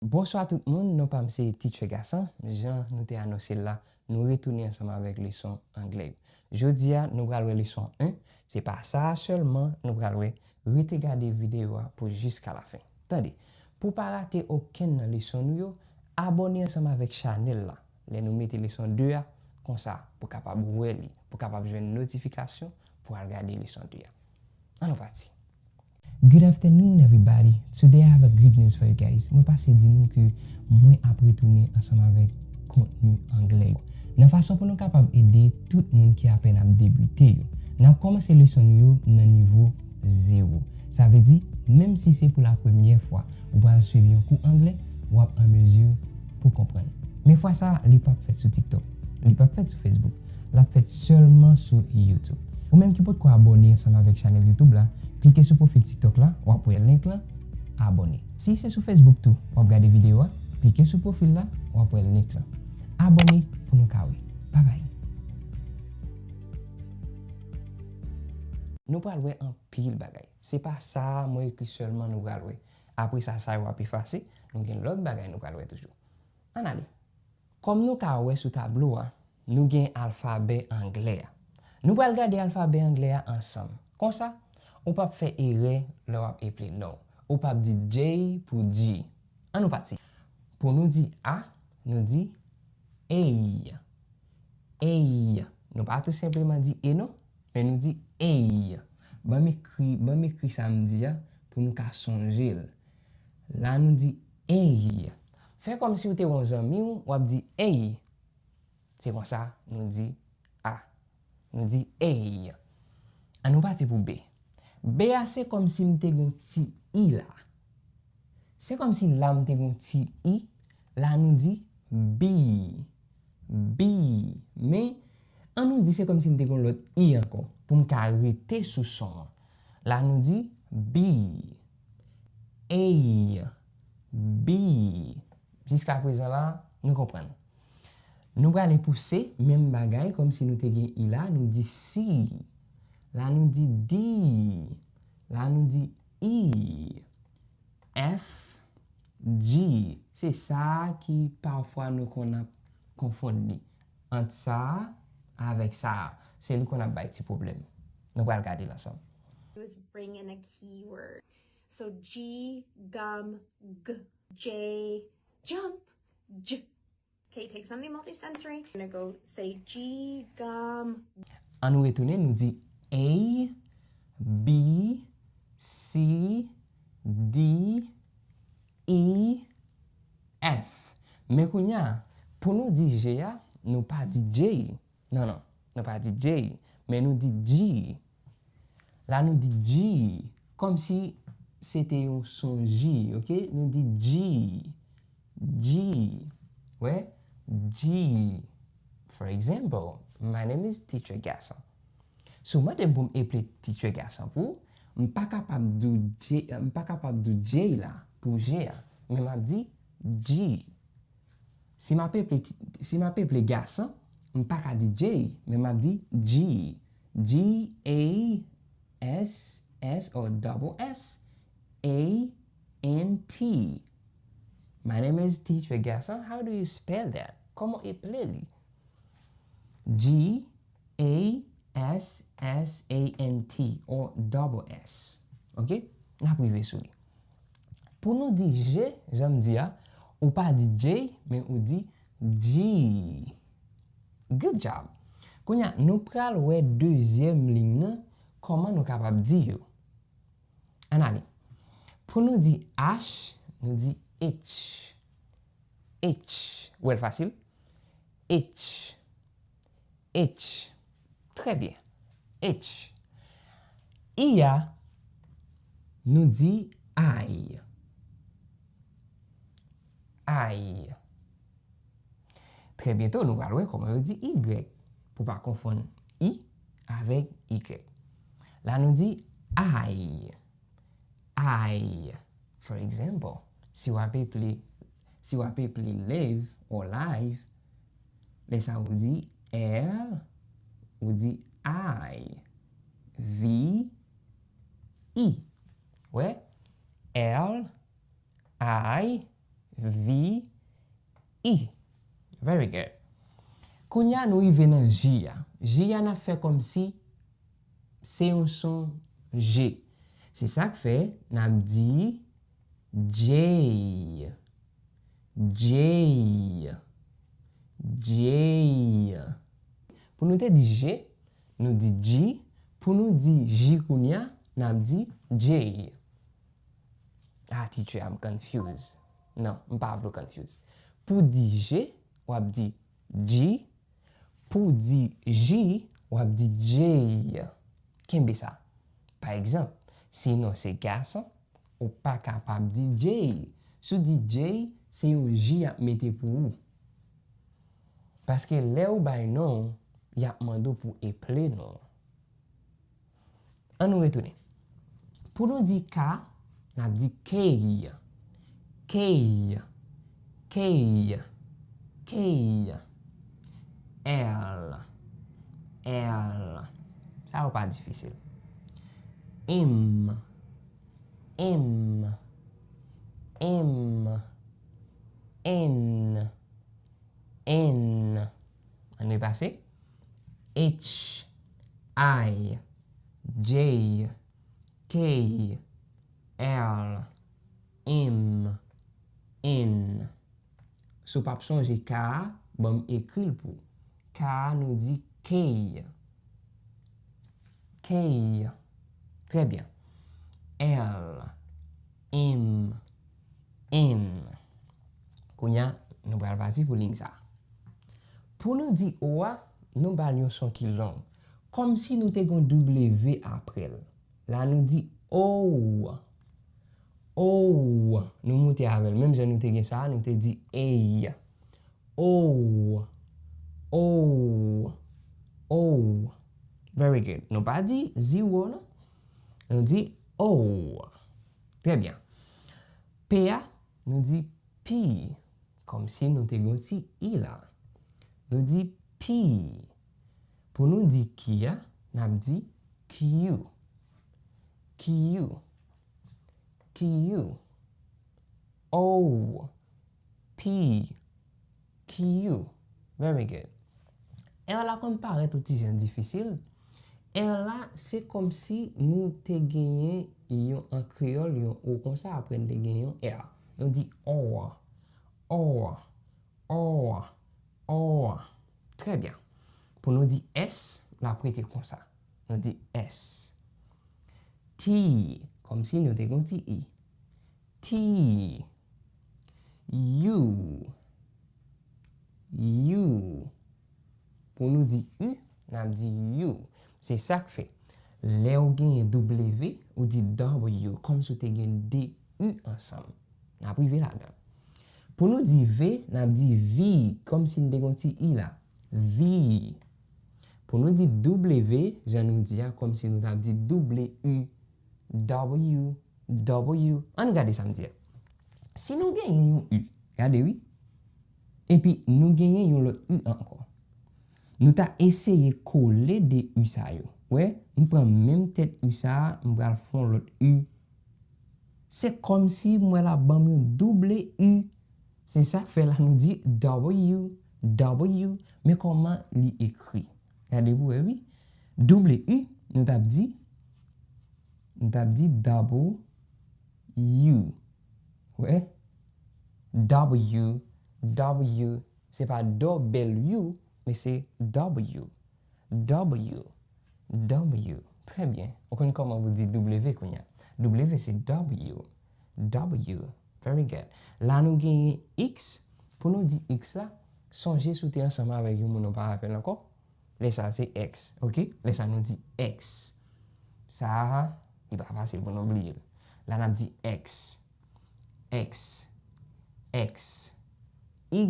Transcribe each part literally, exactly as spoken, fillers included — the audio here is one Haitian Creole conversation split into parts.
Bonswa tout moun, non pa m se Teacher Gason. Jan nou te anonse l la, nou retounen ansanm avèk leson anglè yo. Jodi a, nou pral wè leson en. Se pa sa a sèlman nou pral wè. Rete gade videyo a pou jiska lafen. Tande, pou w pa rate okenn nan leson nou yo, abòne ansanm avèk chanèl la. Lè nou mete leson de a, konsa, pou w kapab wè li, pou w kapab jwenn notifikasyon pou w al gade leson de a. Ann nou pati. Good afternoon, everybody. Today I have a good news for you guys. Mwen pase di nou ke mwen ap retounen ansanm avèk kontni anglè yo. Nan fason pou nou kapab ede tout moun ki apèn ap debite yo. N ap kòmanse leson nou yo nan nivo zewo. Sa vle di, menm si se pou la premyè fwa ou pral swiv yon kou anglè, w ap an mezi pou konprann. Men fwa sa a, li p ap fèt sou TikTok. Li p ap fèt sou Facebook. L ap fèt sèlman sou YouTube. Ou menm ki potko abòne ansanm avèk chanèl YouTube la, klike sou pwofil TikTok la, w ap wè link lan, abòne. Si se sou Facebook tou, w ap gade videyo a, klike sou pwofil la, w ap wè link lan. Abòne pou nou ka wè. Babay. Nou pral wè anpil bagay. Se pa sa a mwen ekri sèlman nou pral wè. Apre sa, sa yo ap efase, nou gen lòt bagay nou pral wè toujou. Ann ale. Kòm nou ka wè sou tablo a, nou gen alfabè anglè a. Nou pral gade alfabè anglè a ansanm. Konsa, ou p ap fè erè lè w ap eple non w. Ou p ap di J pou G. Ann nou pati. Pou nou di A, nou di ey. Ey. Nou pa tou senpleman di E non, men nou di ey. Ban m ekri, ban m ekri sa m di a pou nou ka sonje l. La nou di ey. Fè kòmsi w te wè yon zanmi w, w ap di ey. Se konsa nou di A. Nou di ey. Ann nou pati pou B. B a se kòmsi m te gon ti I la. Se kòmsi la m te gon ti I, la nou di bi. Bi. Men, ann nou di se kòmsi m te gon lòt I ankò, pou m ka rete sou son an. La nou di bi. Ey. Bi. Jiska prezan la, nou konprann. Nou prale pou C, menm bagay, kòmsi nou te gen I la, nou di si. La nou di di. La nou di i. F, G. Se sa a ki pafwa nou konn ap konfonn li ant sa a avèk sa a. Se li konn ap bay ti pwoblèm. Nou pral gade l ansanm. Is bring in a keyword. So G, gum, g, J, jump, j. Okay, take something multisensory. I'm gonna go say G, gum. Ann nou retounen, nou di A, B, C, D, E, F. Men kounye a, pou nou di G a, nou pa di J. Non, non, nou pa di J, men nou di G. La nou di G, kòmsi se te yon son J, oke? Nou di G, G, wè, G. For example, my name is Teacher Gason. Si w mande m pou m eple Teacher Gason pou ou, m pa kapab di w J, m pa kapab di w J la pou G a, men m ap di G. Si m ap eple, si m ap eple Gason, m pa ka di J, men m ap di G. G A S S or double S A N T. My name is Teacher Gason. How do you spell that? Kòman w eple li? G A S S A N T or double S. Oke? N ap rive sou li. Pou nou di G, jan m di a, ou pa di J, men ou di G. Good job! Kounye a, nou pral wè dezyèm liy nan, kòman nou kapab di yo. Ann ale. Pou nou di H, nou di H. H. Ou wè l fasil? H. H. Trè byen. H. I a, nou di I. I. Trè byento, nou pral wè kòman yo di Y, pou pa konfonn I avèk Y. La nou di I. I. For example, si w ap eple, si w ap eple live or live, lè sa ou di L, ou di I, V, E. Wè? L, I, V, I. Very good. Kounye a nou rive nan J a. J a n ap fè kòmsi se yon son J. Se sa k fè n ap di J. J. J. Pou nou te di J, nou di J. Pou nou di J kounye a, n ap di J. Ah, teacher, I'm confused. Non, m pa vle w confused. Pou di J, w ap di J. Pou di J, w ap di J. Kenbe sa. Pa egzanp, si non se gason, ou pa kapab di J. Si w di J, se yon J y ap mete pou ou. Paske lè ou bay non, y ap mande w pou eple non. An nou retounen. Pou nou di K, n ap di K. K. K. K. L. L. Sa yo pa difisil. M. M. M. N. N. Ann repase. H, I, J, K, L, M, N. Si w p ap sonje K a, ban m ekri l pou ou. K a, nou di K. K. Trè byen. L, M, N. Kounye a, nou pral pati pou liy sa a. Pou nou di O a, nou ba l yon son ki long. Kòmsi nou te gen yon W apre l. La nou di O. O. Nou moute avè l. Menm jan nou te gen sa a, nou te di A. O. O. O. Very good. Nou pa di ziwo, non. Nou di O. Trè byen. P a, nou di P. Kòmsi nou te gen yon ti I la. Nou di P. Pou nou di Q a, n ap di Q. Q. Q. O. P. Q. Very good. R la konn parèt yon ti jan difisil. R la, se kòmsi nou te genyen yon, an kreyòl, yon O konsa, apre n te gen yon R. Nou di or, or, or, or. Trè byen. Pou nou di S, l ap rete konsa. Nou di S. T, kòmsi nou te gen yon ti I. T. U. U. Pou nou di U, n ap di U. Se sa k fè, lè w genyen W, ou di W, kòmsi w te gen de U ansanm. N ap rive ladan. Pou nou di V, n ap di V, kòmsi n te gen yon ti I la. V. Pou nou di W, jan nou di a, kòmsi nou t ap di W, W, W. Ann gade sa m di a. Si nou genyen yon U, gade wi, epi nou genyen yon lòt U ankò. Nou ta eseye kole de U sa yo. Wè, m pran menm tèt U sa a, m pral fè yon lòt U. Se kòmsi m wè l ap ban m yon double U. Se sa k fè la nou di W, W, men kòman li ekri? Gade pou wè wi. Double U, nou t ap di, nou t ap di W. Wè? W, W. Se pa dòbèl U, men se W. W. W. Trè byen. Ou konn kòman pou di W kounye a. W se W. W. Very good. La nou genyen X. Pou nou di X la, sonje si w te ansanm avèk yon moun ou pa rapèl ankò. Lè sa se X, oke? Lè sa nou di X. Sa a, li pa fasil pou nou bliye l. La n ap di X. X. X. Y,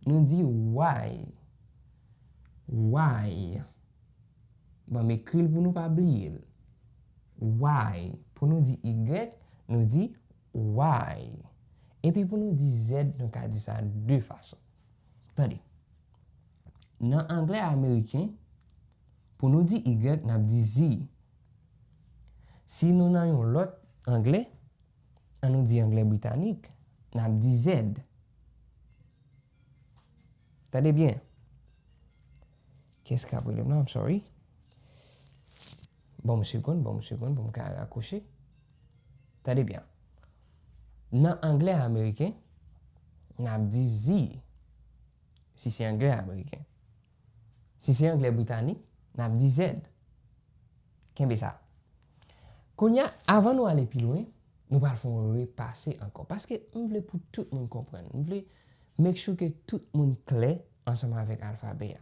nou di Y. Y. Ban m ekri l pou nou pa bliye l. Y. Pou nou di Y, nou di Y. Epi pou nou di Z, nou ka di sa de fason. Tande. Nan anglè ameriken, pou nou di Y, n ap di Z. Si nou nan yon lòt anglè, an nou di anglè britanik, n ap di Z. Tande byen. Kiyès k ap rele m la? I'm sorry. Ban m yon segonn, ban m yon segonn pou m ka rakwoche. Tande byen. Nan anglè ameriken, n ap di Z. Si se anglè ameriken. Si se anglè britanik, n ap di Z. Kenbe sa. Kounye a, avan nou ale pi lwen, nou pral fè yon repase ankò. Paske m vle pou tout moun konprann. M vle make sure ke tout moun klè ansanm avèk alfabè a.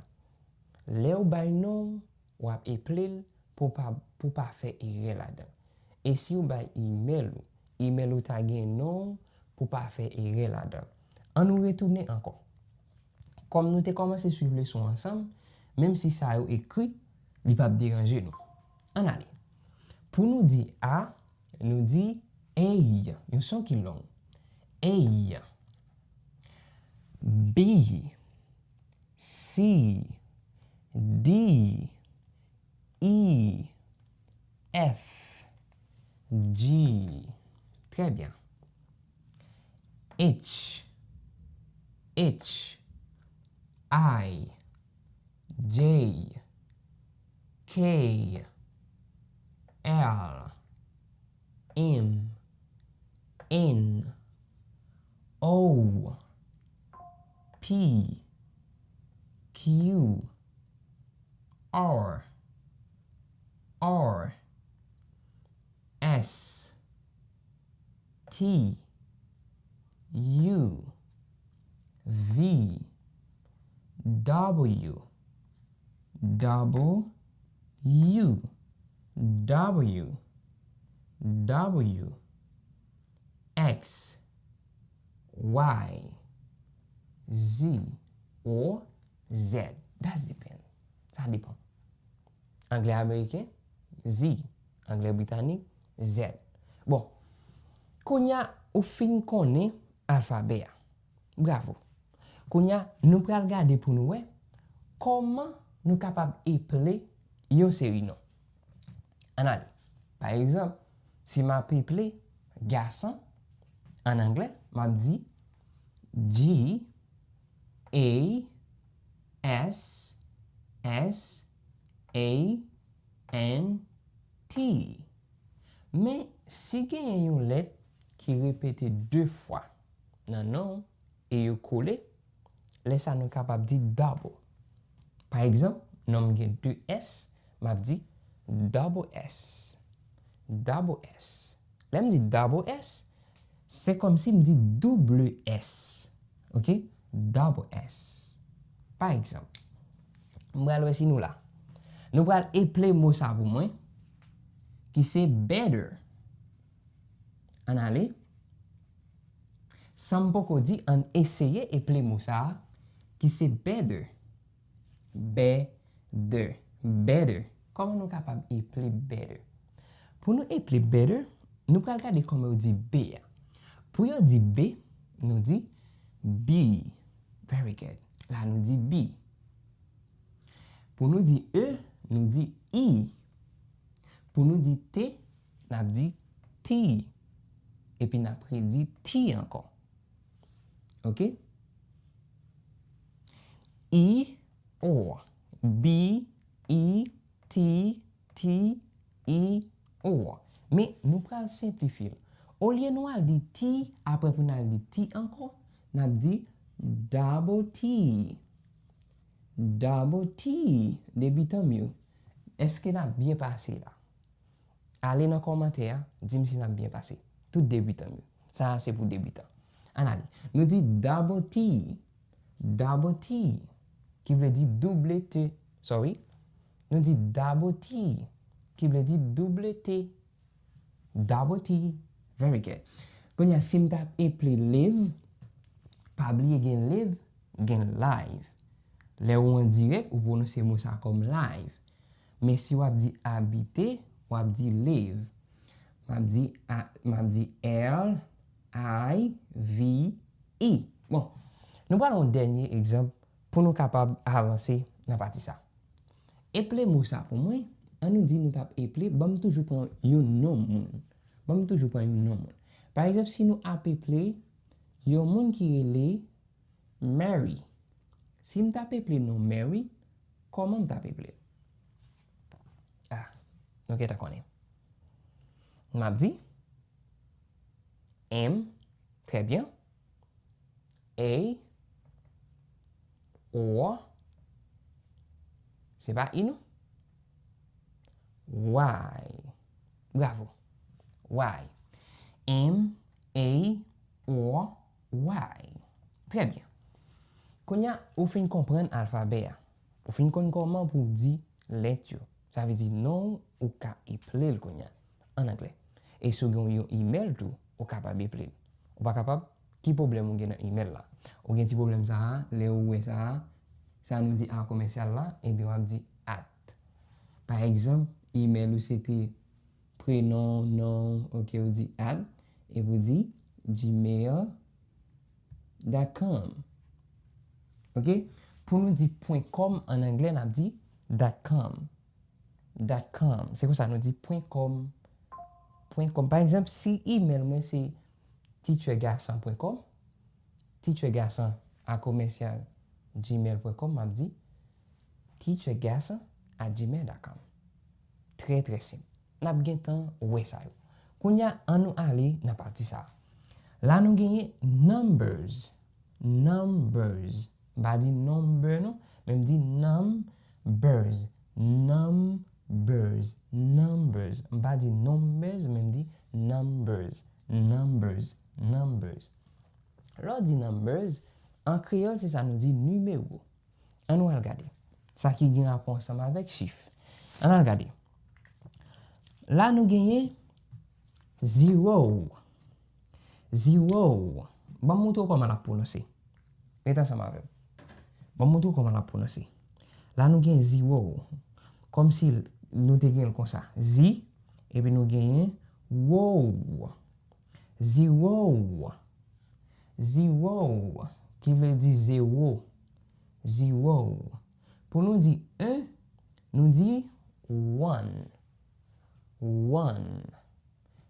Lè w bay non w, w ap eple l pou pa, pou pa fè erè ladan l. E si w bay imèl ou, imèl ou ta gen non w pou pa fè erè ladan l. Ann nou retounen ankò. Kòm nou te kòmanse swiv leson ansanm, menm si sa yo ekri, li p ap deranje nou. Ann ale. Pou nou di A, nou di A, yon son ki long. A, B, C, D, E, F, G. Trè byen. H, H, I, J, K, L, M, N, O, P, Q, R, R, S, T, U, V, W, W, W, W, X, Y, Z, or Z. That's depend. Sa depann. Anglè ameriken, Z. Anglè britanik, Z. Bon, kounye a ou fin konnen alfabè a. Bravo. Kounye a, nou pral gade pou nou wè kòman nou kapab eple yon seri non. Ann ale. Pa egzanp, si m ap eple gason an anglè, m ap di G A S S A N T. Men, si genyen yon lèt ki repete de fwa nan non w e yo kole, lè sa a nou kapab di double. Pa egzanp, non m gen de S, m ap di double S. Double S. Lè m di double S, se kòmsi m di double S. Oke? Double S. Pa egzanp, m pral wè si nou la. Nou pral eple mo sa pou mwen, ki se better. Ann ale. San m poko di, ann eseye eple mo sa a, ki se better. Better. Better. Kòman nou kapab eple better? Pou nou eple better, nou pral gade kòman yo di B a. Pou yo di B, nou di B. Very good. La, nou di B. Pou nou di E, nou di E. Pou nou di T, n ap di T. Epi n ap redi T ankò. Oke? E, O. B, E, T, T, E, O. Men, nou pral senplifye l. Olye nou al di T, apre pou n al di T ankò, n ap di double T. Double T, debitan m yo. Èske n ap byen pase la? Ale nan kòmantè a, di m si n ap byen pase. Tout debitan m yo. Sa a se pou debitan. Ann ale. Nou di double T. Double T, ki vle di double T. Sorry. Nou di double T, ki vle di double T. Double T. Very good. Kounye a, si m t ap eple live, pa bliye gen live, gen live. Lè ou an dirèk, ou pwononse mo sa kòm live. Men si w ap di abite, w ap di live. M ap di, a, m ap di L I V E. Bon, nou pral yon dènye egzanp pou nou kapab avanse nan pati sa. Eple mo sa pou mwen, an nou di nou t ap eple, ban m toujou pran yon non moun. Ban m toujou pran yon non moun. Pa egzanp, si nou ap eple yon moun ki rele Mary. Si m t ap eple non Mary, kòman m t ap eple l? Ah, nou gentan konnen. M ap di M, trè byen. A, or, se pa I non. Y. Bravo. Y. M, A, or, Y. Trè byen. Kounye a, ou fin konprann alfabè a. Ou fin konn kòman pou w di lèt yo. Sa vle di non w, ou ka eple l kounye a, ann anglè. E si w gen yon imèl tou, ou kapab eple l. Ou pa kapab? Ki pwoblèm ou gen nan imèl la? Ou gen ti pwoblèm sa a, lè ou wè sa a, sa nou di a komèsyal la, ebyen w ap di at. Pa egzanp, imèl ou se te prenon, non, ok, ou di at, epi ou di gmail dot com. Ok? Pou nou di pwen kòm ann anglè, n ap di dot com. Dot com. Se konsa nou di pwen kòm. Pwen kòm. Pa egzanp, si imèl mwen se teacher garçon pwen kòm, teacher garçon a komèsyal gmail pwen kòm, m ap di teacher garçon at gmail dot com. Trè, trè senp. N ap gentan wè sa yo. Kounye a, ann nou ale nan pati sa a. La nou genyen numbers. Numbers. M pa di number non, men m di numbers. Numbers. Numbers. M pa di numbers, men m di numbers. Numbers. Numbers. Lè w di numbers, an kreyòl, se sa nou di nimewo. Ann nou al gade. Sa ki gen rapò ansanm avèk chif. Ann al gade. La nou genyen zero. Zero. Ban m montre w kòman l ap pwononse. Ret ansanm avè m. Ban m montre w kòman l ap pwononse. La nou gen zero. Kòmsi nou te gen l konsa. Zi, epi nou genyen wo. Zero. Zero, ki vle di zewo. Zero. Pou nou di en, nou di one. One.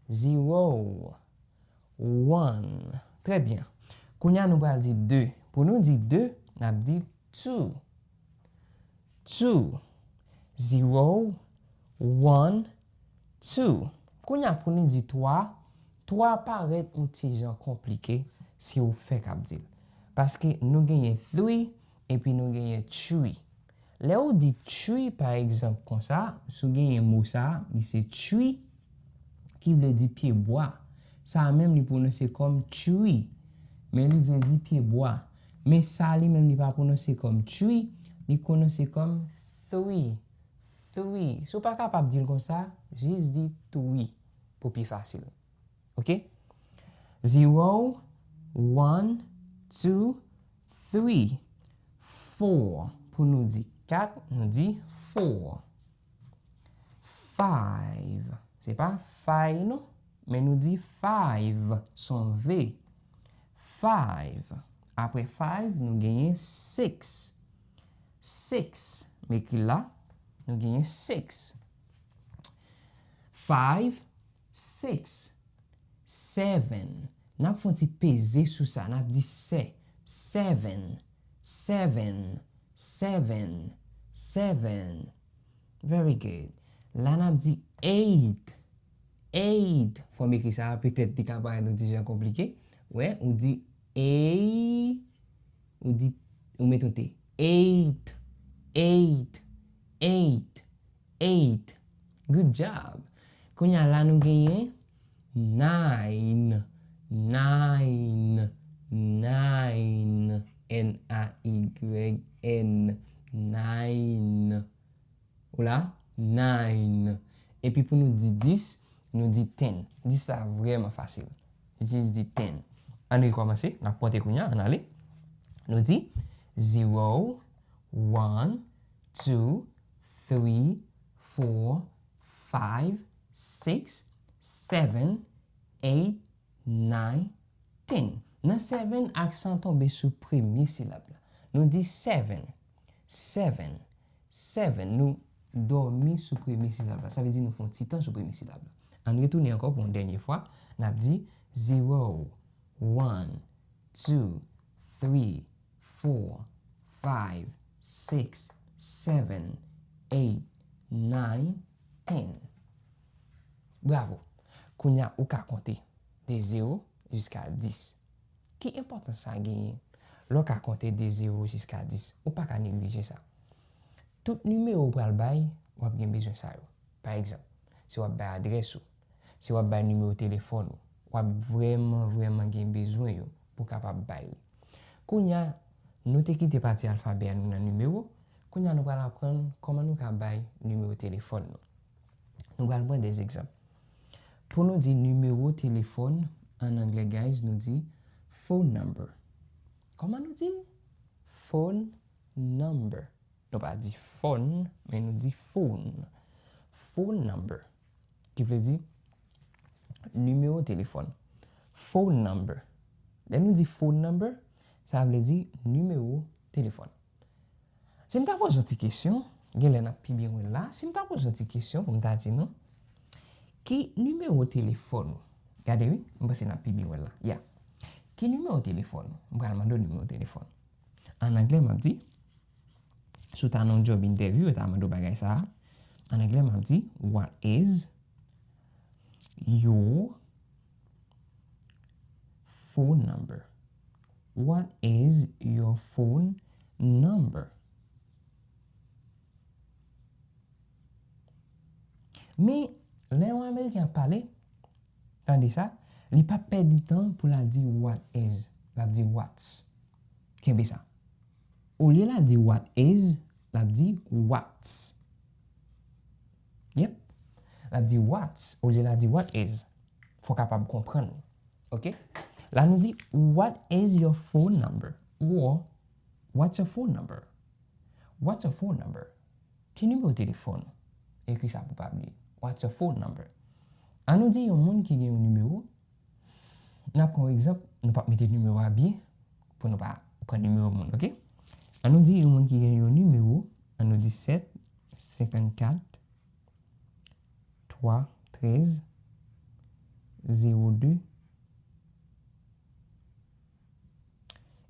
Zero. One. Trè byen. Kounye a nou pral di de. Pou nou di de, n ap di two. Two. Zero, one, two. Kounye a pou nou di twa, twa parèt yon ti jan konplike si w fèk ap di l. Paske nou genyen three epi nou genyen tree. Lè w di tree, pa egzanp, konsa, si w genyen mo sa a, li se tree, ki vle di pye bwa. Sa a menm li pwononse kòm tree, men li vle di pye bwa. Men sa li menm li pa pwononse kòm tree, li pwononse kòm three. Three. Si w pa kapab di l konsa, jis di three pou pi fasil. Ok? Zero, one, two, three, four. Pou nou di kat, nou di four. Five. Se pa fay non, men nou di five, s on V. Five. Apre five, nou genyen six. Six. M ekri l la, nou genyen six. Five, six, seven. N ap fè yon ti peze sou sa, n ap di sè, seven, seven, seven, seven. Very good. La n ap di eight, eight. Fò m ekri sa, petèt li ka parèt yon ti jan konplike. Wè, ou di A, ou di, ou met yon T. Eight, eight, eight, eight. Good job. Kounye a la nou genyen nine, nine, nine, N A Y N, nine. Ou la? Nine. Epi pou nou di dis, nou di ten. Dis la vrèman fasil. Jis di ten. Ann rekòmanse, n ap konte kounye a, ann ale. Nou di zero, one, two, three, four, five, six, seven, eight, nine, ten. Nan seven, aksan tonbe sou premye silab la. Nou di seven, seven, seven. Nou dòmi sou premye silab la. Sa vle di nou fè yon ti tan sou premye silab la. Ann retounen ankò pou yon dènye fwa. N ap di zero, one, two, three, four, five, six, seven, eight, nine, ten. Bravo! Kounye a, ou ka konte de zewo jiska dis. Ki enpòtans sa genyen? Lè w ka konte de zewo jiska dis, ou pa ka neglije sa. Tout nimewo ou pral bay, w ap gen bezwen sa yo. Pa egzanp, si w ap bay adrès ou, si w ap bay nimewo telefòn ou, w ap vrèman, vrèman gen bezwen yo pou w kapab bay li. Kounye a, nou te kite pati alfabè a nou nan nimewo. Kounye a, nou pral aprann kòman nou ka bay nimewo telefòn nou. Nou pral pran de egzanp. Pou nou di nimewo telefòn, an anglè, guys, nou di phone number. Kòman nou di l? Phone number. Nou pa di fòn, men nou di phone. Phone number. Ki vle di nimewo telefòn. Phone number. Lè nou di phone number, sa vle di nimewo telefòn. Si m ta poze yon ti kesyon, genlè n ap pi byen wè l la. Si m ta poze yon ti kesyon pou m ta di nou, ki nimewo telefòn ou? Gade wi, m panse n ap pi byen wè l la. Ya. Ki nimewo telefòn ou? M pral mande w nimewo telefòn. An anglè, m ap di, si w ta nan yon job interview, yo ta mande w bagay sa a. An anglè, m ap di, "What is your phone number?" What is your phone number? Men, lè yon Ameriken ap pale, tande sa, li p ap pèdi tan pou l al di what is, l ap di what's. Kenbe sa. Olye l al di what is, l ap di what's. Yep. L ap di what's, olye l al di what is. Fò w kapab konprann. Ok? La nou di, "What is your phone number?" Or, "What's your phone number?" What's your phone number? Ki nimewo telefòn ou? Ekri sa pou w pa bliye. What's your phone number? An nou di yon moun ki gen yon nimewo. N ap pran yon egzanp, nou p ap mete nimewo a byen pou nou pa pran nimewo moun, ok? An nou di yon moun ki gen yon nimewo, an nou di sèt senkannkat twa trèz zewo de.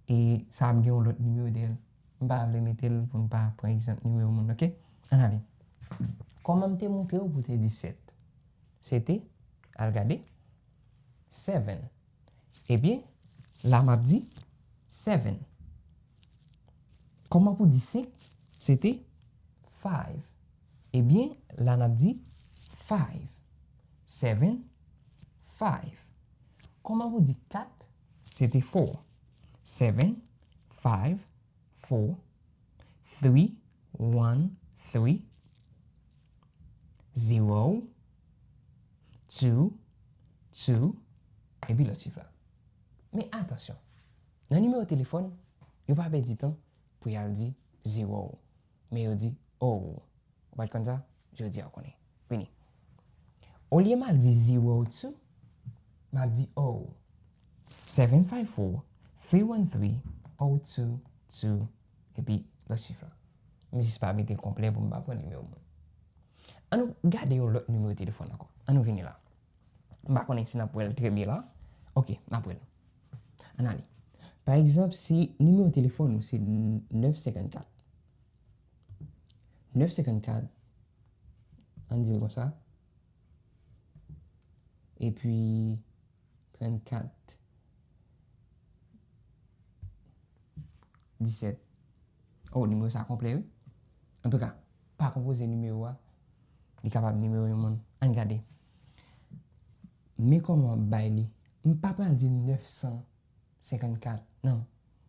E sa ap gen yon lòt nimewo dèyè l. M pa vle mete l pou n pa pran egzanp nimewo moun, ok? Ann ale. Kòman m te montre w pou te di sèt? Se te, al gade, seven. Ebyen, la m ap di seven. Kòman pou di senk? Se te five. Ebyen, la n ap di five. Seven, five. Kòman pou di kat? Se te four. Seven, five, four, three, one, three, zero, two, two, epi lòt chif la. Men atansyon, nan nimewo telefòn, yo pa pèdi tan pou y al di zero, men yo di oh. Ou pa t konn sa? Jodi a w konnen. Vini. Olye m al di zero two, m ap di oh. Seven five four, three one three, oh two two, epi lòt chif la. M jis pa mete l konplè pou m pa pran nimewo moun. An nou gade yon lòt nimewo telefòn ankò. An nou vini la. M pa konnen si n ap wè l trè byen la. Ok, n ap wè l. Ann ale. Pa egzanp, si nimewo telefòn ou se nèf senkannkat, nèf senkannkat, ann di l konsa. Epi, trannkat, disèt. Oh, nimewo sa konplè, wi. Antouka, pa konpoze nimewo a. Li kapab nimewo yon moun. Ann gade. Men kòman w ap bay li. M pa pral di nèf san senkannkat. Non.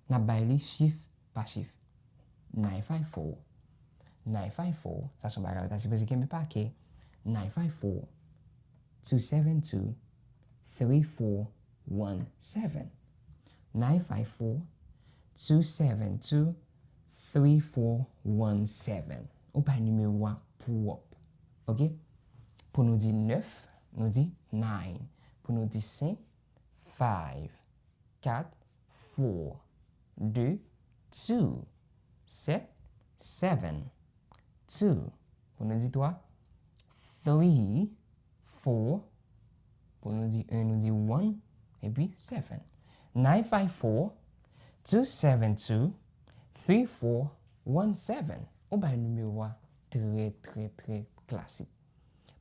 N ap bay li chif pa chif. Nine five four. Nine five four. Sa se yon bagay ou ta sipoze kenbe pa kè. Nine five four, two seven two, three four one seven. Nine five four, two seven two, three four one seven. Ou bay nimewo a pwòp. Ok? Pou nou di nèf, nou di nine. Pou nou di senk, five. Kat, four, de, two, sèt, seven, two. Pou nou di twa, three, four. Pou nou di en, nou di one, epi seven. Nine five four, two seven two, three four one seven. Ou bay nimewo a trè, trè, trè klasik.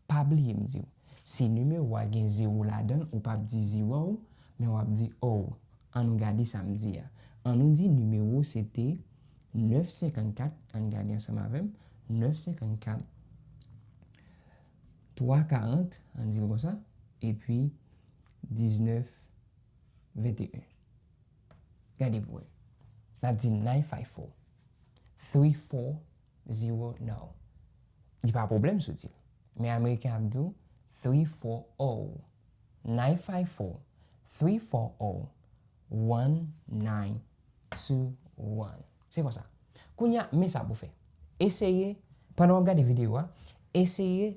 Pa bliye m di w, si nimewo a gen zewo ladan l, ou p ap di zero, men w ap di o. Ann nou gade sa m di a. Ann nou di nimewo se te nèf senkannkat, ann gade ansanm avè m, nèf senkannkat, twa karant, ann di l konsa, epi diznèf venteyen. Gade pou wè. L ap di nine five four, three four zero now. Li pa pwoblèm si w di l. Men Ameriken ap di w three four zero, nine five four, three four zero, one nine two one. Se konsa. Kounye a, men sa pou w fè. Eseye, pandan w ap gade videyo a, eseye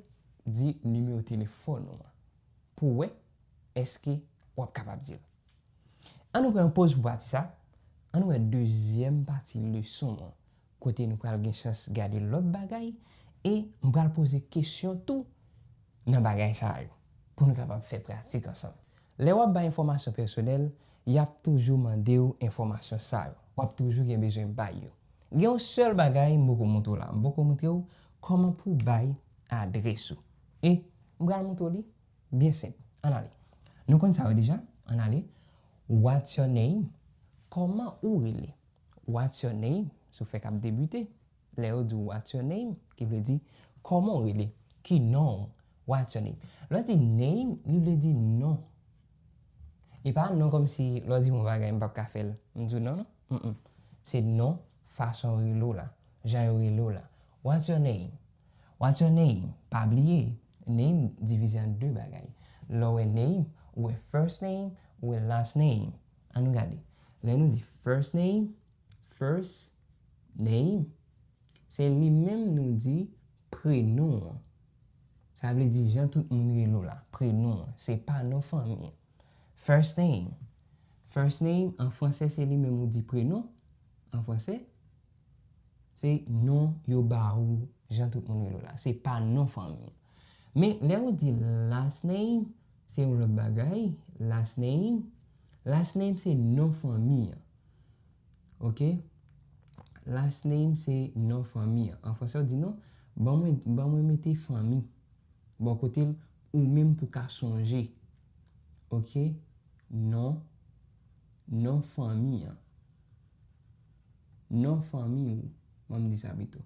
di nimewo telefòn ou an pou w wè èske w ap kapab di l. Ann nou pran yon poz pou pati sa. Ann nou wè dezyèm pati leson an, kote nou pral gen chans gade lòt bagay, e m pral poze kesyon tou nan bagay sa yo, pou nou kapab fè pratik ansanm. Lè w ap bay enfòmasyon pèsonèl, y ap toujou mande w enfòmasyon sa yo. W ap toujou gen bezwen bay yo. Gen yon sèl bagay m poko montre w la. M poko montre w kòman pou w bay adrès ou. E m pral montre w li byen senp. Ann ale. Nou konn sa yo deja. Ann ale. What's your name? Kòman ou rele? What's your name? Si w fèk ap debite. Lè yo di w what's your name, ki vle di kòman w rele? Ki non w? What's your name? Lè w di name, li vle di non. E pa non kòmsi lè w di m yon bagay, m p ap ka fè l. M di w non, non. Mm-mm. Se non, fason yo rele w la, jan yo rele w la. What's your name? What's your name? Pa bliye, name divize an de bagay. Lè w wè name, ou wè first name, ou wè last name. Ann nou gade. Lè nou di first name, first name, se li menm nou di prenon an. Sa vle di jan tout moun rele w la, prenon an. Se pa non fanmi an. First name. First name, an fransè, se li menm ou di prenon, an fransè. Se non yo ba ou, jan tout moun rele w la. Se pa non fanmi an. Men, lè ou di last name, se yon lòt bagay. Last name, last name se non fanmi an. Ok? Last name se non fanmi an. An fransè, ou di non, ban mwen, ban mwen mete fanmi bò kote l, ou menm pou ka sonje. Ok? Non, non fanmi an. Non fanmi ou. Ban m di sa pito.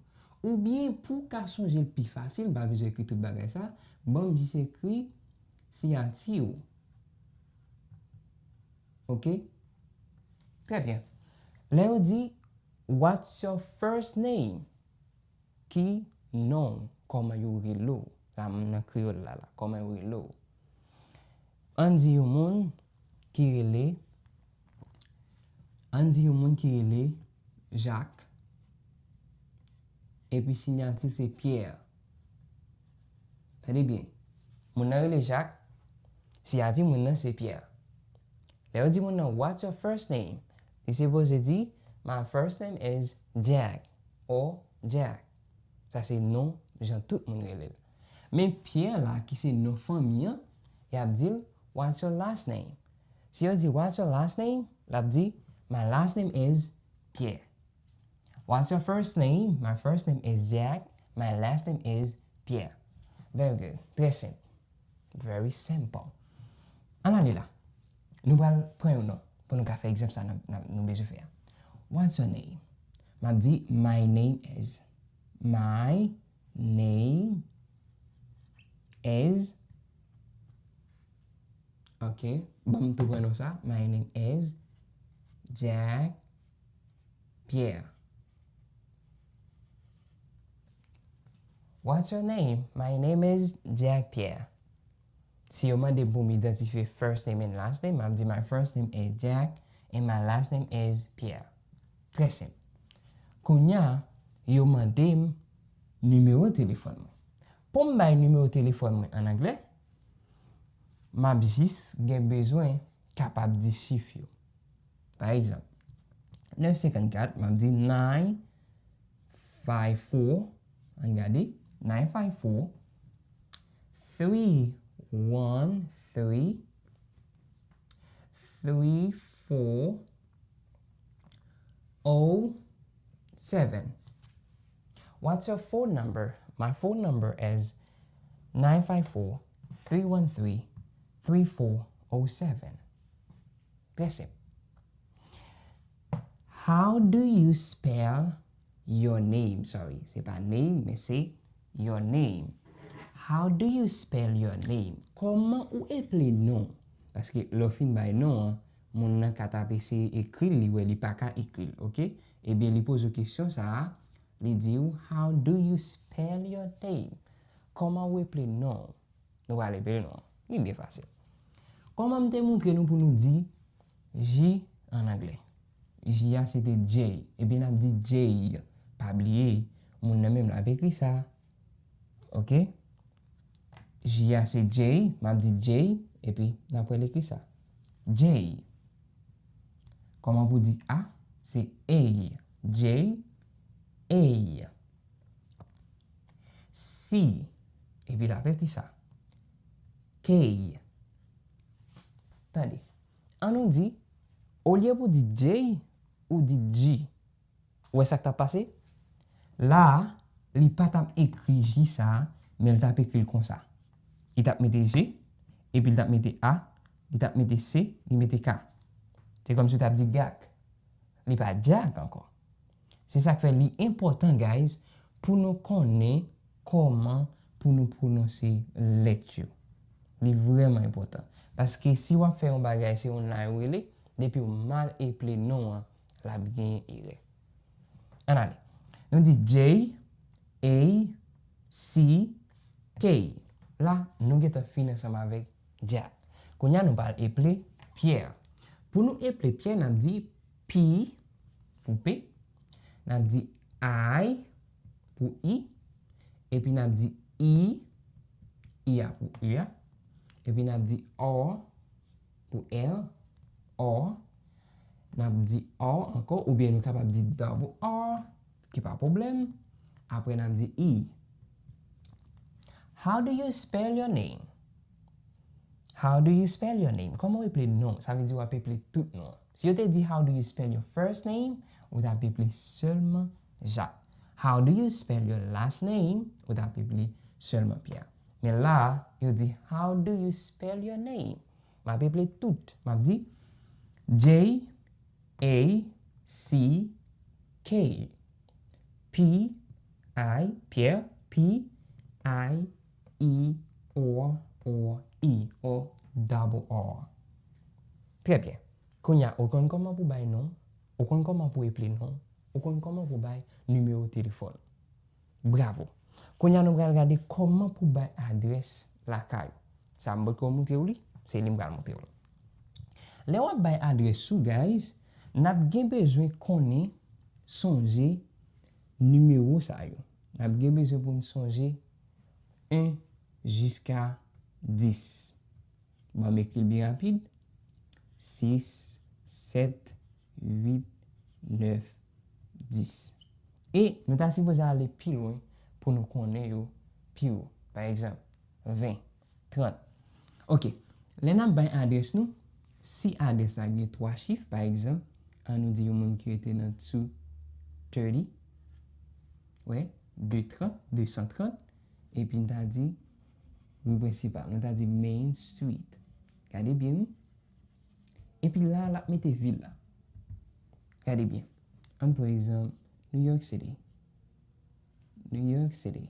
Oubyen, pou w ka sonje l pi fasil, m pa bezwen ekri tout bagay sa, ban m jis ekri siyati ou. Ok? Trè byen. Lè yo di, what's your first name? Ki non w? Kòman yo rele w? La, m nan kreyòl la, la. Kòman yo rele w? Ann di yon moun ki rele, ann di yon moun ki rele Jacques, epi siyati l se Pierre. Tande byen. Moun nan rele Jacques, siyati moun nan se Pierre. Lè yo di moun nan, what's your first name? Li sipoze di, my first name is Jack or Jack. Sa se non jan tout moun rele l. Men Pierre la, ki se non fanmi an, y ap di l, what's your last name? Si yo di, what's your last name? L ap di, my last name is Pierre. What's your first name? My first name is Jack. My last name is Pierre. Very good. Trè senp. Very simple. Ann ale la. Nou pral pran yon non pou nou ka fè egzanp sa n ap, n ap, nou bezwen fè a. What's your name? M ap di, my name is. My name is. Ok. Ban m tou pran non sa. My name is Jack Pierre. What's your name? My name is Jack Pierre. Si yo mande m pou m idantifye first name and last name, m ap di, my first name is Jack and my last name is Pierre. Trè senp. Kounye a, yo mande m nimewo telefòn mwen. Pou m bay nimewo telefòn mwen an anglè, m ap jis gen bezwen kapab di chif yo. Pa egzanp, nèf senkannkat, m ap di nine five four, ann gade, nine five four, three one three, three four, oh seven. What's your phone number? My phone number is nine five four, three one three, three four oh seven. Trè senp. How do you spell your name? Sorry, se pa name, men se your name. How do you spell your name? Kòman ou eple non? Paske lè w fin bay non an, moun nan ka t ap eseye ekri l, li wè li pa ka ekri l, oke? Ebyen, li poze w kesyon sa a, li di w, "How do you spell your name?" Kòman ou eple non w? Nou pral eple non an. Li byen fasil. Kòman m te montre nou pou nou di J an anglè? J a se te J. Ebyen, n ap di J. Pa bliye, moun nan menm l ap ekri sa. Oke? J a se J, m ap di J, epi n ap wè l ekri sa. J. Kòman pou di A? Se A. J, A. C. Epi l ap ekri sa. K. Tande. An nou di, olye pou di J, ou di J. Ou wè sa k t ap pase? La a, li pa t ap ekri J sa a, men l t ap ekri l konsa. Li t ap mete J, epi l t ap mete A, li t ap mete C, li mete K. Se kòmsi w t ap di gak. Li pa djak ankò. Se sa k fè li enpòtan, guys, pou nou konnen kòman pou nou pwononse lèt yo. Li vrèman enpòtan. Paske si w ap fè yon bagay, se yon nan ou rele, depi w mal eple non an, l ap genyen erè. Ann ale. Nou di J, A, C, K. La, nou gentan fin ansanm avèk Jack. Kounye a, nou pral eple Pierre. Pou nou eple Pierre, n ap di P pou P, n ap di I pou I, epi n ap di E, E a pou E a, epi n ap di R pou R, R, n ap di R ankò, oubyen nou kapab di double R, ki pa pwoblèm. Apre n ap di E. How do you spell your name? How do you spell your name? Kòman w eple non? Sa vle di w ap eple tout non. Si yo te di, "How do you spell your first name?" Ou t ap eple sèlman Jacques. "How do you spell your last name?" Ou t ap eple sèlman Pierre. Men la, yo di, "How do you spell your name?" M ap eple tout. M ap di, J, A, C, K. P, I, Pierre, P, I, E, R, R, E, R, double R. Trè byen. Kounye a, ou konn kòman pou bay non, ou konn kòman pou eple non, ou konn kòman pou bay nimewo telefòn. Bravo. Kounye a, nou pral gade kòman pou bay adrès lakay ou. Sa m potko montre w li, se li m pral montre w li. Lè w ap bay adrès ou, guys, n ap gen bezwen konnen, sonje nimewo sa yo. N ap gen bezwen pou n sonje en jiska dis. Ban m ekri l byen rapid. Sis, sèt, uit, nèf, dis. E nou ta sipoze ale pi lwen pou nou konnen yo pi wo. Pa egzanp, ven, trant. Oke, lè n ap bay adrès nou, si adrès la gen twa chif, pa egzanp, an nou di yon moun ki rete nan two thirty, wè, de trant, de san trant, epi n ta di ri prensipal, nou ta di Main Street. Gade byen, wi. Epi la, l ap mete vil la. Gade byen. Ann pran egzanp New York City. New York City.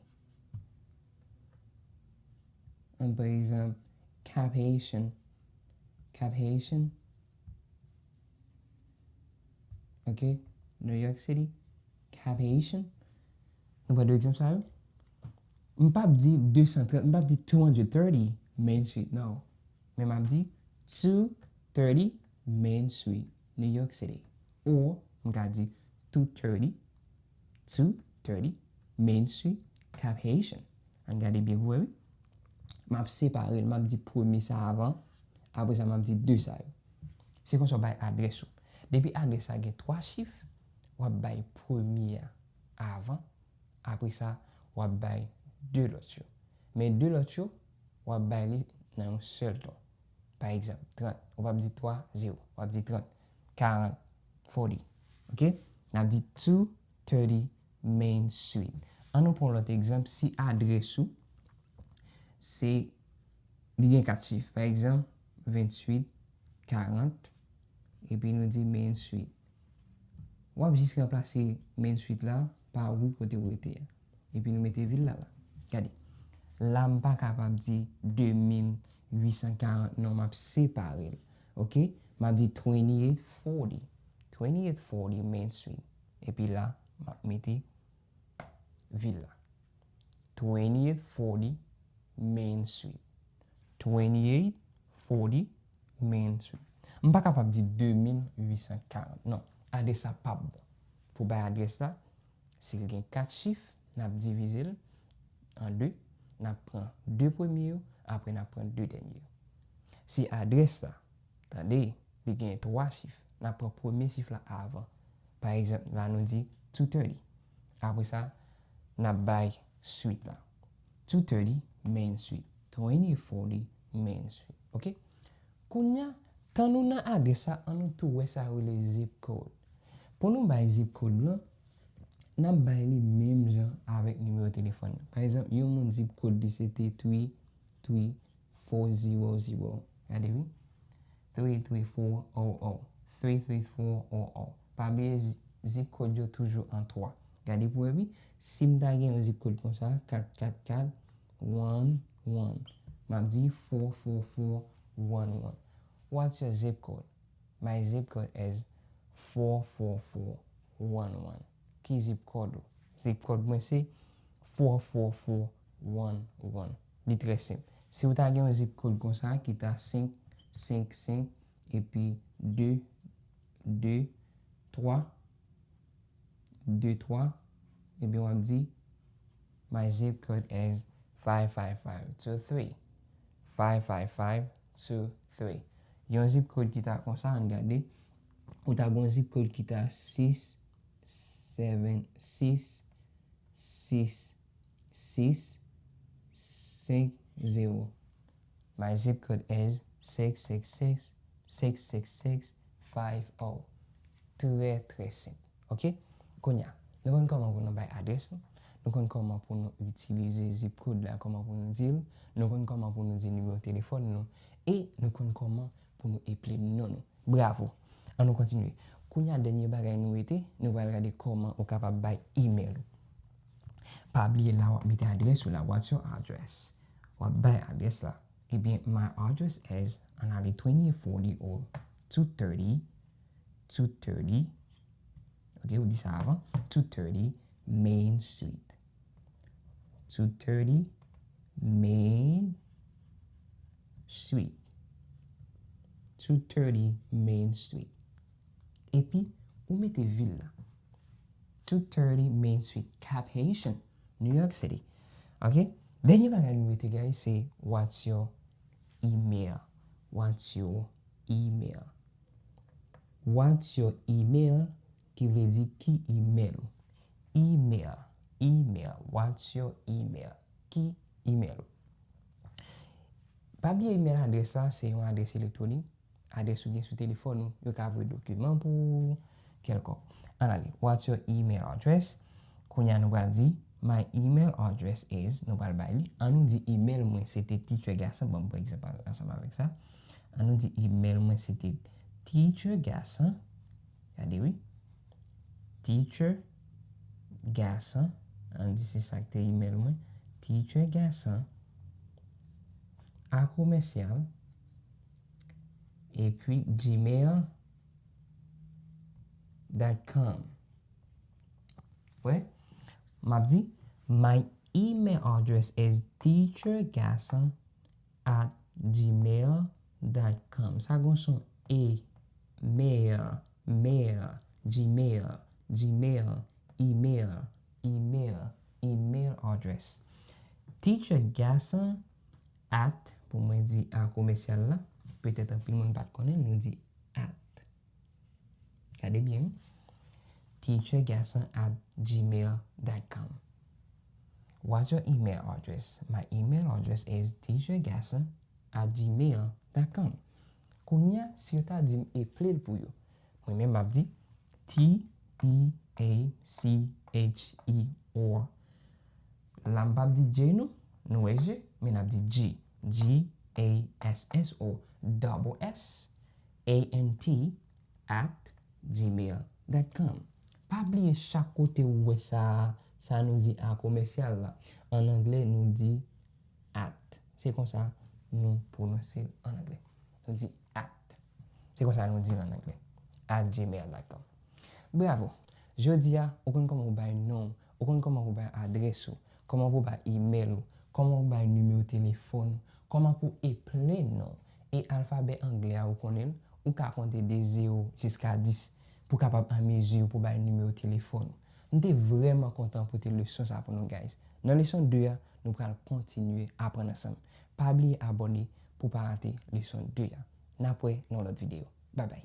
Ann pran egzanp Cap Haitian. Cap Haitian. Ok? New York City. Cap Haitian. Nou pran de egzanp sa yo. M p ap di de san trant, m p ap di two hundred thirty Main Street, no. Men m ap di two thirty Main Street, New York City. Ou m ka di two thirty, two thirty Main Street, Cap Haitian. Ann gade byen pou wè, wi. M ap separe l, m ap di premye sa avan, apre sa m ap di de sa yo. Se konsa w bay adrès ou. Depi adrès la gen twa chif, w ap bay premye a avan, apre sa, w ap bay de lòt yo. Men de lòt yo, w ap bay li nan yon sèl ton. Pa egzanp, trant, ou p ap di twa, zewo, w ap di trant, karant, forty. Ok? N ap di two thirty Main Street. Ann nou pran yon lòt egzanp, si adrès ou se, li gen kat chif, pa egzanp, venntuit karant, epi nou di Main Street. W ap jis ranplase Main Street la pa ri kote w rete a. Epi nou mete vil la la. Gade. La m pa kapab di de mil uit san karant non, m ap separe l. Oke? M ap di twenty-eight forty. Twenty-eight forty Main Street. Epi la, m ap mete vil la. Twenty-eight forty Main Street. Twenty-eight forty Main Street. M pa kapab di de mil uit san karant. Non, adrès la p ap bon. Pou bay adrès la, si l gen kat chif, n ap divize l an de, n ap pran de premye yo, apre n ap pran de dènye yo. Si adrès la, tande, li gen twa chif, n ap pran premye chif la avan. Pa egzanp, la nou di two thirty. Apre sa, n ap bay suit la. Two thirty Main Street, twenty forty Main Street. Oke? Kounye a, tan nou nan adrès la, ann nou tou wè sa yo rele zip code. Pou nou bay zip code lan, n ap bay li menm jan avèk nimewo telefòn nan. Pa egzanp, yon moun zip code li se te three three four zero zero. Gade wi. Three three four oh oh. Three three four oh oh. Pa bliye zi-, zip code yo toujou an twa. Gade pou wè wi. Si m ta gen yon zip code konsa, kat kat kat one one, m ap di four four four one one. What's your zip code? My zip code is four four four one one. Ki zip code ou? Zip code mwen se four four four one one. Li trè senp. Si w ta gen yon zip code konsa ki ta senk senk senk epi de de twa de twa, ebyen w ap di, my zip code is five five five two three. Five five five two three. Yon zip code ki ta konsa, ann gade. Ou ta gen yon zip code ki ta six seven six six six cinq zéro. My zip code is six six six six six six five oh. Trè, trè senp. Oke? Kounye a, nou konn kòman pou nou bay adrès nou. Nou konn kòman pou nou itilize zip code la, kòman pou nou di l. Nou konn kòman pou nou di nimewo telefòn nou. E nou konn kòman pou nou eple non nou. Bravo! Ann nou kontinye. Kounye a, dènye bagay nou rete, nou pral gade kòman ou kapab bay email ou. Pa bliye la w ap mete adrès ou la. What's your address? W ap bay adrès la. Ebyen, my address is, ann ale twenty-eight forty or two thirty, two thirty, oke, ou di sa avan, two thirty Main Street. Two thirty Main Street. Two thirty Main Street. Epi, ou mete vil la. Two thirty Main Street, Cap Haïtien, New York City. Oke? Dènye bagay nou rete, guys, se what's your email? What's your email? What's your email? Ki vle di ki email ou? Email, email, what's your email? Ki email ou? Pa bliye email adrès la, se yon adrès elektwonik. Adrès ou gen sou telefòn ou, yo ka voye dokiman pou ou, kèlkòk. Ann ale, what's your email address? Kounye a nou pral di, my email address is, nou pral bay li. Ann nou di email mwen se te Teacher Gason, ban m pran egzanp ansanm avèk sa. Ann nou di email mwen se te Teacher Gason. Gade wi. Teacher Gason. Ann di se sa k te email mwen. Teacher Gason a commercial epi gmail dot com. Wè, m ap di, my email address is teacher gason at gmail dot com. Sa gon son e, mail, mail, gmail, gmail, email, email, email address. Teacher Gason at, pou mwen di a commercial la, petèt anpil moun pa t konnen, nou di at. Gade byen wi. Teacher Gason at gmail dot com. What's your email address? My email address is teacher gason at gmail dot com. Kounye a, si yo ta di m eple l pou yo, mwen menm m ap di T E A C H E O. La m p ap di J non, nou wè J, men n ap di G. G A S S O double S A N T at gmail dot com. Pa bliye chak kote ou wè sa, sa nou di a komèsyal la. An anglè, nou di at. Se konsa nou pwononse l an anglè. Nou di at. Se konsa nou di l an anglè. At gmail dot com. Bravo! Jodi a, ou konn kòman pou bay non w, ou konn kòman pou bay adrès ou, kòman pou bay imèl ou, kòman pou bay nimewo telefòn ou, kòman pou eple non w. E alfabè anglè a, ou konnen l, ou ka konte de zewo jiska dis pou kapab an mezi pou bay nimewo telefòn ou. M te vrèman kontan pote leson sa pou nou, guys. Nan leson de a, nou pral kontinye aprann ansanm. Pa bliye abòne pou w pa rate leson de a. N ap wè nan yon lòt videyo. Babay!